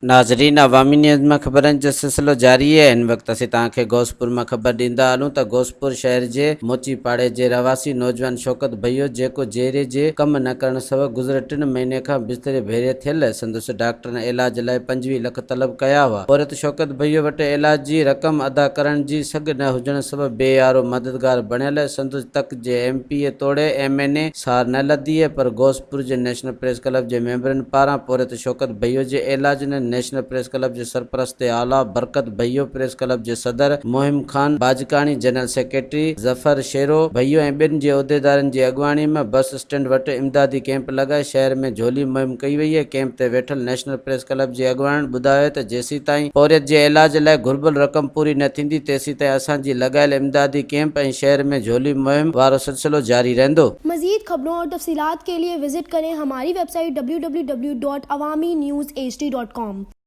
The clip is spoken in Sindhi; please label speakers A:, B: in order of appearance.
A: ناظرين عوامي نيوز مان خبرن جو سلسلو جاري آهي هن وقت اسين توهان کي غوثپور مان خبر ڏيندا هلون ته غوثپور شهر جي موچي پاڙي جي رهواسي نوجوان شوڪت ڀيو جيڪو جيري جي ڪم نه ڪرڻ سبب گذريل ٽن مهيني کان بستري ڀيري ٿيل سندس ڊاڪٽرن علاج لاء 25 لک طلب ڪيا هئا پورهيت شوڪت ڀيو وٽ علاج جي رقم ادا ڪرڻ جي سگهه نه هجڻ سبب بي يارو مددگار بڻيل سندس تڪ جي ايم پي اي توڙي ايم اين اي سار نه لڌي پر غوثپور جي نيشنل پريس ڪلب جي ميمبرن پاران پورهيت شوڪت ڀيو جي علاج ن نيشنل پريس ڪلب جي سرپرست اعليٰ برڪت ڀيو، پريس ڪلب جي صدر مهم خان باجڪاڻي، جنرل سيڪريٽري ظفر شيرو ڀيو ۽ ٻين جي عهديدارن جي اڳواڻي م بس اسٽينڊ وٽ امدادي ڪئمپ لڳائي شهر ۾ جهولي مهم ڪئي وئي ڪئمپ تي ويٺل نيشنل پريس ڪلب جي اڳواڻن ٻڌايو ته جيسيتائين پورهيت جي علاج لاء گهربل رقم پوري نه ٿيندي تيسيتائين اسان جي لڳايل امدادي ڪئمپ ۽ شهر ۾ جهولي مهم وارو سلسلو جاري رهندو.
B: مزيد خبرون اور تفصيلات کے لئے وزٽ ڪرين ھماري website W W W dot Awami news H D dot com.